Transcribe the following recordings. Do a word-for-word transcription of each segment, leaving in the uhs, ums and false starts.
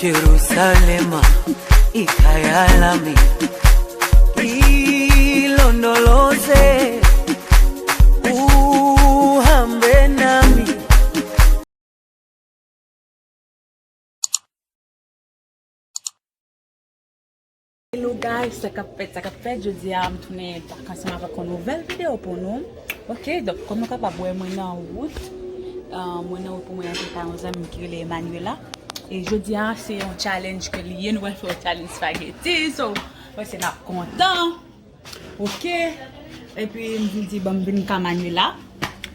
Jerusalema, ikayalami, ilondoloze, uhambe nami. Hello guys, sa k ap fèt, sa k ap fèt? Jodi a, m tounen bak ansanm avèk yon nouvèl videyo pou nou. Ok, donk, kòm nou kapab wè, mwen nan wout. Ah, mwen nan wout pou mwen antre kay yon zanmi m ki rele Emanuela. E jodi a, se yon challenge ke li ye. Nou pral fè yon challenge spaghetti. So, mwen se n ap kontan. Ok. Epi, m vin di, bon, m vin ka Manuela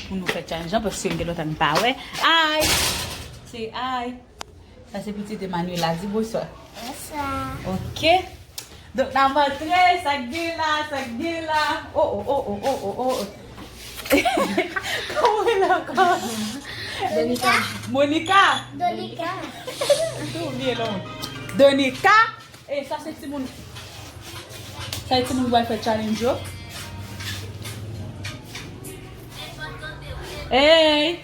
pou nou fè challenge an, paske gen lontan n pa wè. Ay! Se ay! Sa se pitit Emanuela. Di bonswa. Bonswa. Ok. Donk, n ap antre. Sa k gen la, sa k gen la. Oh, oh, oh, oh, oh, oh, oh. Kòman l ankò? Donika. Monika. Donika. Tou bliye non. Donika. E sa se timoun. Sa se timoun ki pral fè challenge yo. Hey!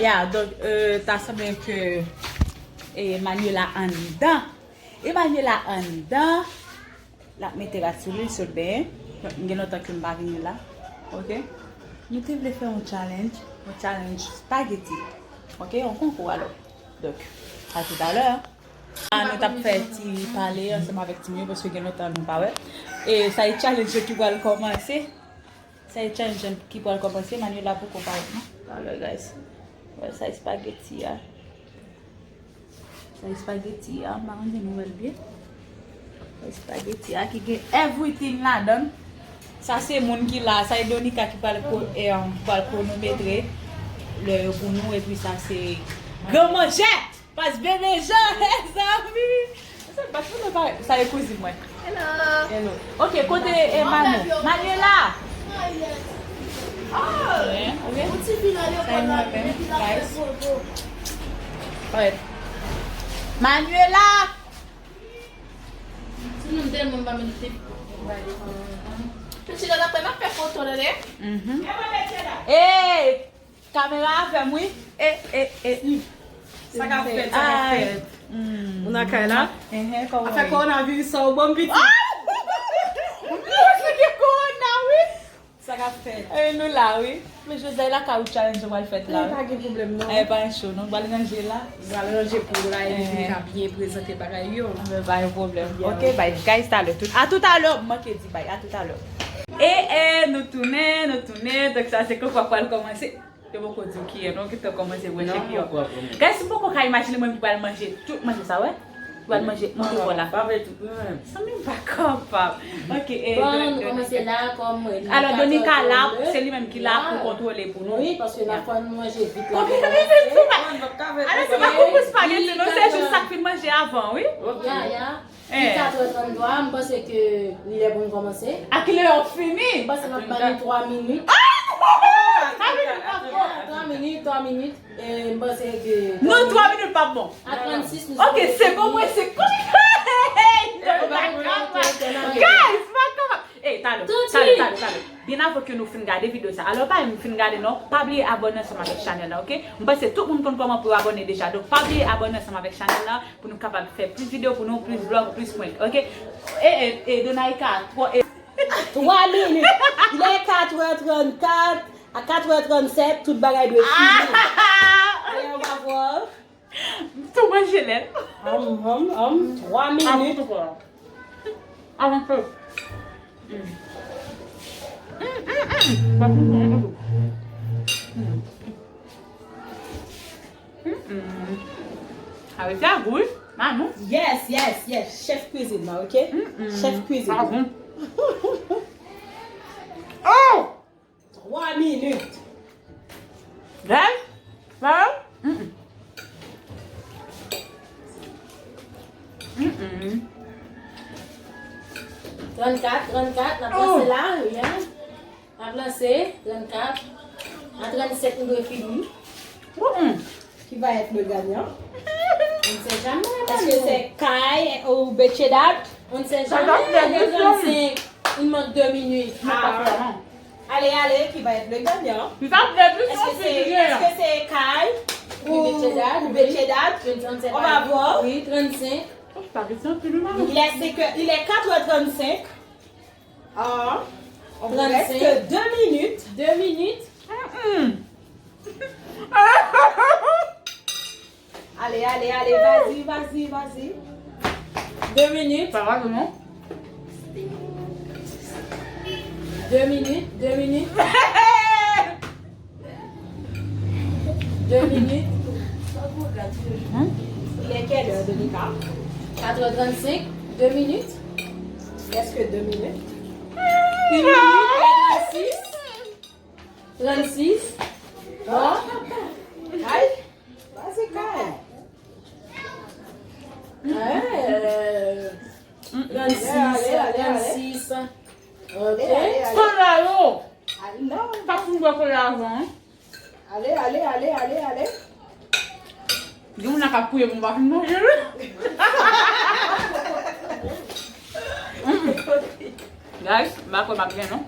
Ya, donk, euh, ta sanble ke, eh, Manuela anndan. Emanuela anndan. L ap mete rad sou li, sou l benyen. M gen lontan ke m pa vini la. Ok? Nou te vle fè yon challenge, yon challenge spaghetti. Ok? Yon konkou alò. Donk, a toutalè. A, nou t ap fè ti pale ansanm avèk timoun yo, paske gen lontan nou pa wè. E sa e challenge yo ki pral kòmanse. Sa e challenge ki pral kòmanse. Manuela poko parèt non. Talè, guys. Wè sa e spaghetti a. Sa e spaghetti a, m pa konn si nou wè l byen. Sa e spaghetti a ki gen everything ladan l. Sa se moun ki la, sa e Donika ki pral ko-, eh, um, ki pral kronometre lè yo pou nou, epi sa se gran manjè! Pas bebe Jan, mezanmi! Sa, pas bebe pa, sa e kouzin mwen. Hello. Hello. Ok, kote e Manu? Manu e la? Ah, ok. Sa e mwen menm, guys. Alright. Manu e la? Sinon, m tèlman pa mete. Mesye, la, apre, n ap fè foto, tande. Mhm. Ey! Kamera avè m, wi. E, e, e. Sa k ap fèt, sa k ap fèt? Ou nan kay la? Afè kowonaviris sa ou ban m piti. Ou se gen kowona, wi. Sa k ap fèt? E, nou la, wi. Men José lakay ou challenge ou pral fèt la, wi. Pa gen pwoblèm, non. E, pa cho, non. Pral ranje la. Pral ranje pou la, epi ka byen prezante bagay yo. Men pa gen pwoblèm. Ok, bye. Guys, talè. Tout, a toutalè. M manke di bye. A toutalè. E, e, nou tounen, nou tounen. Donk, sa se konkou a pral kòmanse. Yo poko di w kiyè non, gentan kòmanse branche kiyè. Guys, m poko ka imajine mwen ki pral manje tout manje sa, wè? Ki pral manje, montre kò la. Pa fè tout mwen menm. Sanmi m pa kapab. Ok, e, bon, nou kòmanse la, kòm, e, alò, Donika la, se li menm ki la pou kontwole pou nou. Wi, paske nan fwa nou manje vit la. Alò, se pa konkou spaghetti non, se jis sa k fin manje avan, wi. Ya, ya. Li katrè trannntwa, m panse ke li lè pou n kòmanse. A kilè w ap fini? M panse n ap ba nou twa minit. Twa minit, twa minit. E, m panse ke non, twa minit p ap bon. A trannsis, nou... Ok, se bon, mwen se konn. Guys, pa kapab. Ey, talè, talè, talè, talè. Byen avan ke nou fin gade videyo sa. Alò, pa m fin gade non, pa bliye abòne ansanm avèk chanèl la, ok? M panse tout moun konn kòman pou yo abòne deja. Donk, pa bliye abòne ansanm avèk chanèl la. Pou nou kapab fè plis videyo pou nou, plis vlog, plis prank, ok? E, e, e, Donaïka, twa, e, twa minit. Il est quatre heures trente-quatre, à quatre heures trente-sept, tout bagay dwe fini. Allez, on va voir. Tou manje lè. Hum, hum, hum. Twa minit. Avan ke. Mm. Mm, mm, mm. Pa konprann ditou. Mm. Mm, mm. Sa rete a gou, wi. Manou. Yes, yes, yes. Chèf kwizin la, ok? Mm, mm. Chèf kwizin. Sa bon. Oh! Twa minit. Guys, sa yo? Mm, mm. Mm, mm. Trannkat, trannkat, n ap lanse la, yeah. N ap lanse, trannkat. A trannsèt, nou dwe fini. Mm, mm. Qui va être le gagnant? On ne sait jamais, Manu. Est-ce que c'est Kai ou Bechedat? On ne sait jamais. Trannsenk, il manque deux minutes. Ah. Allez, allez, qui va être le gagnant? Est-ce que c'est, est-ce que c'est Kai ou Pour Béthédade, on va voir. Oui, trente-cinq. Il est cinq heures, il est quatre heures trente-cinq. Ah, on vous reste deux minutes. Deux minutes. Allez, allez, allez, vas-y, vas-y, vas-y. Deux minutes. Sa va, non? Deux minutes, deux minutes. Deux minutes. Hein? Il est quelle heure, Dominica? Quatre heures trente-cinq, deux minutes. Est-ce que deux minutes? Une minute, trente-six. Trente-six. Bon. Aïe. Vas-y, Kay. Ouais, euh, trente-six, allez, allez, allez, trente-six. Ok. Allez, allez, allez. Kola yo. Ah, non. Pa foun bwè kola avan, hein. Allez, allez, allez, allez, allez. Gen moun nan k ap kriye pou m pa fin manje, wi. Mm. Guys, m pa kwè m ap gen, non.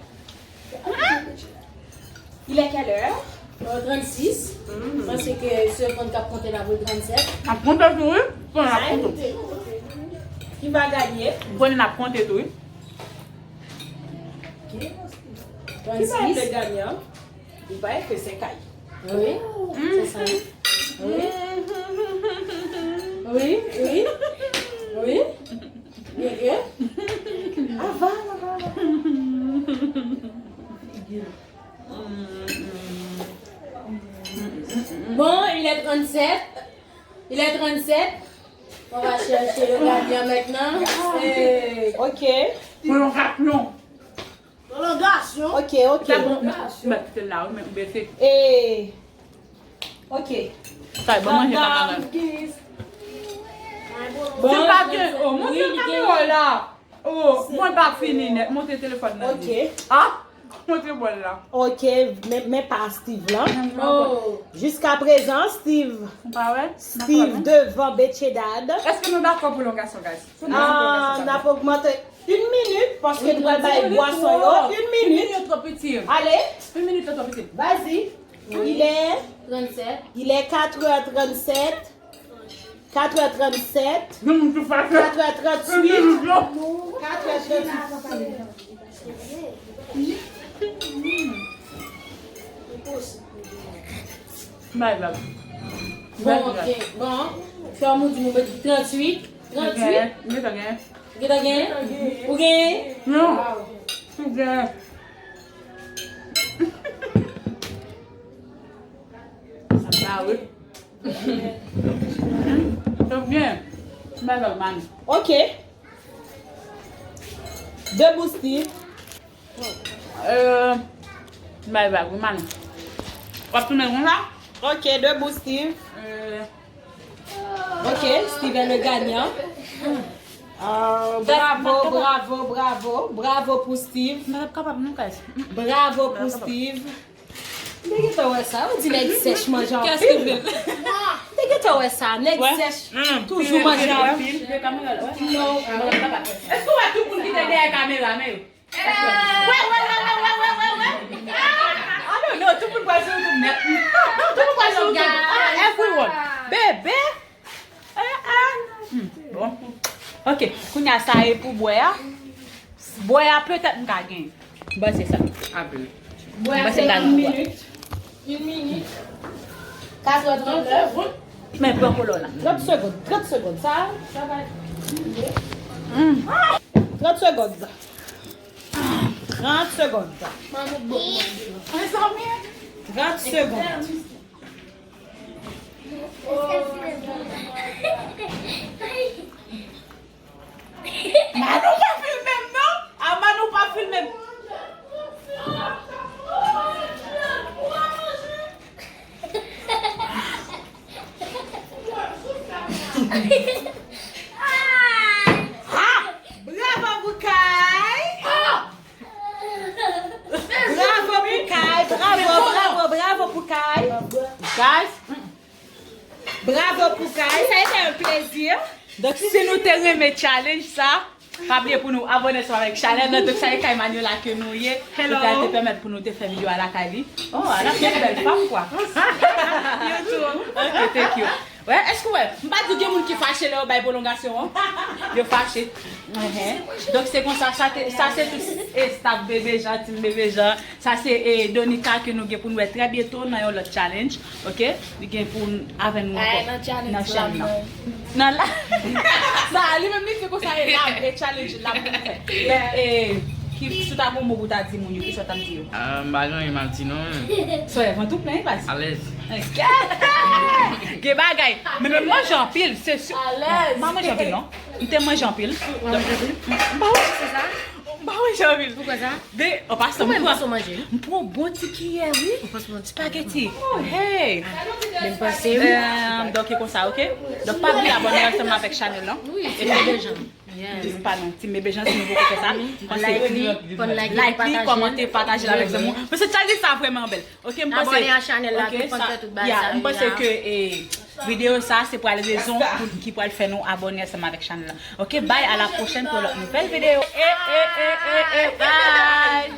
Il est quelle heure? Euh, trente-six. Mm. Mwen panse ke se konte k ap konte la pou trente-sept. M ap konte tou, wi. Konn ap konte. Qui va gagner? Konn ap konte tou, wi. Qui va être le gagnant? Il paraît que c'est Kay. Oui, c'est ça. Oui. Oui, oui. Oui. Bien, bien. Aval, aval. Bon, il est trente-sept. Il est trente-sept. On va chercher le gagnant maintenant. Eh. Ok. Prolongation. Prolongation. Ok, ok. Sa bon, m ap kite l la, wi, men m bese. Eh. Ok. Sa bon, manje sa pa mal. Bon, se pa ke, oh, montre kamera la. Oh, mwen pa fini nèt. Montre telefòn nan. Ok. Ah, montre bòl la. Ok, men, men pa Steve la. Oh. Jiskaprezan, Steve. Ou pa wè? Steve devan Betchedad. Èske nou dakò prolongasyon, guys? Ah, n ap ogmante. Une minute, paske nou pral bay bwason yo. Une minute. Une minute twò piti. Allez. Une minute twò piti. Vas-y. Il est trente-sept. Il est quatre heures trente-sept. Quatre heures trente-sept. Quatre heures trente-huit. Quatre heures trente-huit. Bay, bay. Bon, ok. Bon. Fè moun di nou met tranntuit. Tranntuit. Gen, gen, gen. Ou gentan gen? Ou genyen? Non. Ou genyen? Sa wi. Sa byen. Bay, bay, man. Ok. Debout, Steve. Euh, bay, bay, man. W ap tounen konsa? Ok, debout, Steve. Euh, Ok, Steve est le gagnant. Ah, bravo, bravo, bravo, bravo pou Steve. M pa t ap kapab non, guys. Bravo pou Steve. M te gentan wè sa, ou di nèg sèch manje anpil. M te gentan wè sa, nèg sèch toujou manje anpil. Non. Èske w wè tout moun ki te dèyè kamera, men yo? Wè, wè, wè. Ah, non, non, tout moun pral sou YouTube nèt. Tout moun pral sou YouTube. Ah, everyone. Bebe. Ah, ah. Hmm, bon. Ok, kounye a sa e pou bwè a. Bwè a petèt m ka gen. Bon, se sa. Apre. Bwè a se yon minit. Une minute. Quatre heures trente-neuf. Men pran kolò la. Trant segonn, trant segonn. Sa, sa va. Trant segonn. Trant segonn. Trant segonn. Manou pa filme m non. A Manou pa filme m. Ah! Bravo pou Kay! Bravo pou Kay! Bravo, bravo, bravo pou Kay! Guys, bravo pou Kay! Ça a été un plaisir! Donk, si nou te renmen challenge sa, Pa bliye pou nou abòne ansanm avèk chanèl nan. Donk, sa e kay Maniola ke nou ye. Hello. Ki te pèmèt pou nou te fè videyo a lakay li. Oh, ala se yon bèl fanm, kwa. You too. Ok, thank you. Wè, èske w wè? M pa di gen moun ki fache lè yo bay pwolongasyon an. Yo fache. Ehe. Donk, se konsa, sa, te, sa se tout staff Bebe Jean, team Bebe Jean. Sa se e, Donica ke nou gen pou nou wè trè byento nan yon lòt challenge. Ok? Li gen pou n- avè nou ankò. Nan challenge la. Nan la. Sa, li menm li fè konsa e la, e challenge la pou fè. Donk, e, ki, si w ta gon mo pou ta di moun yo, ki sa w t ap di yo? Ah, m pa gen anyen m ap di non. Sè, vant ou plen, baz. Alèz. Gen bagay. Men, men manje anpil, se si. Alèz. M pa manje anpil, non. M te manje anpil. M pa manje anpil. M pa manje anpil. Poukisa? De, an pasan, m pran, m pran bon ti kiyè, wi. Spaghetti. Oh, hey. Men m panse, wi. Donk, e konsa, ok? Donk, pa bliye abòne ansanm avèk chanèl lan. Wi, se deja. Yes. Pa non, ti bebe jan, si nou poko fè sa. Like li, like li, kòmante, pataje l avèk zanmi w. Paske challenge sa vrèman bèl. Ok, m panse. Abòne a chanèl la, ok, pou fè tout bagay sa, m panse ke, eh, videyo sa, se pral rezon pou, ki pral fè nou abòne ansanm avèk chanèl la. Ok, bye, à la prochaine pour une nouvelle vidéo. Eh, eh, eh, eh, eh, bye.